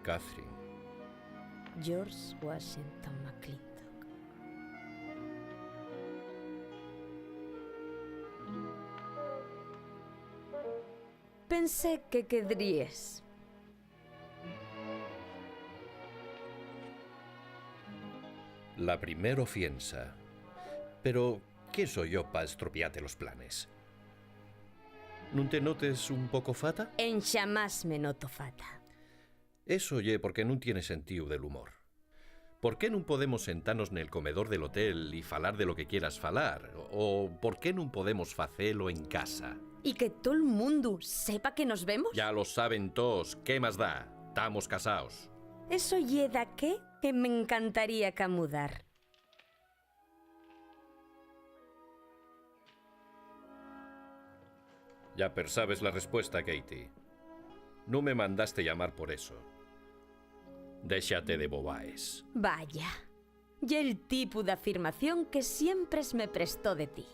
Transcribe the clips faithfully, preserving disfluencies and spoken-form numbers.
Catherine. George Washington McClintock. Pensé que quedríes. La primera ofensa. Pero, ¿quién soy yo pa estropiate los planes? ¿Nun te notes un poco fata? Enxamás me noto fata. Eso ye porque nun tienes sentíu del humor. ¿Por qué nun podemos sentanos nel comedor del hotel y falar de lo que quieras falar? ¿O por qué nun podemos facelo en casa? ¿Y que tol mundu sepa que nos vemos? Ya lo saben toos, ¿qué más da? Tamos casaos. Eso ye daqué que m'encantaría camudar. Ya persabes la respuesta, Katie. Nun me mandaste llamar por eso. Déxate de bobaes. Vaya. Ye'l tipu d'afirmación que siempres me prestó de ti.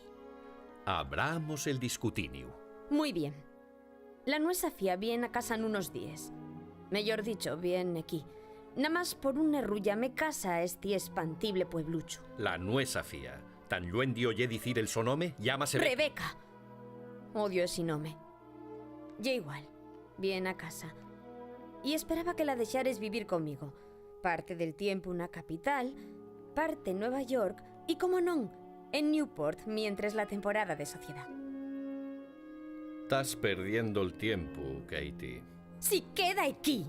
Abramos el discutiniu. Mui bien. La nuesa fía vien a casa nunos díes. Meyor dicho, vien equí. Namás por un errullame casa a esti espantible puebluchu. La nuesa fía. Tan lluendio ye dicir el so nome, llámase Be- Rebeca. Odio esi nome. Ye igual. Vien a casa. Y esperaba que la dexares vivir conmigo. Parte del tiempu na capital, parte en Nueva York y, como non, en Newport mientres la temporada de sociedá. Tas perdiendo'l tiempu, Katie. Si queda equí,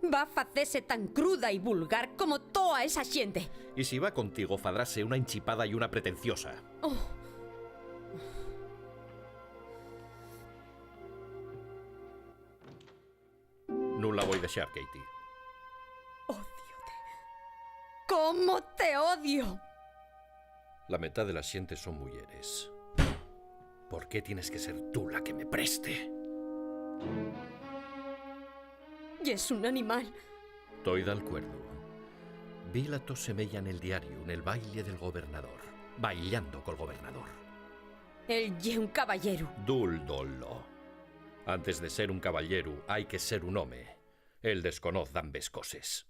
va facese tan cruda y vulgar como toa esa xente. Y si va contigo, fadrase una enchipada y una pretenciosa. Oh. Nun la voi dexar, Katie. Odiote. ¿Cómo te odio? La metá de la xente son muyeres. ¿Por qué tienes que ser tú la que me preste? Yes un animal. Toi d'alcuerdu. Vi la to semeya nel diariu, nel baile del gobernador. Bailando col gobernador. El ye un caballeru. Dúldolo. Antes de ser un caballeru, hai que ser un home. El desconoz dambes coses.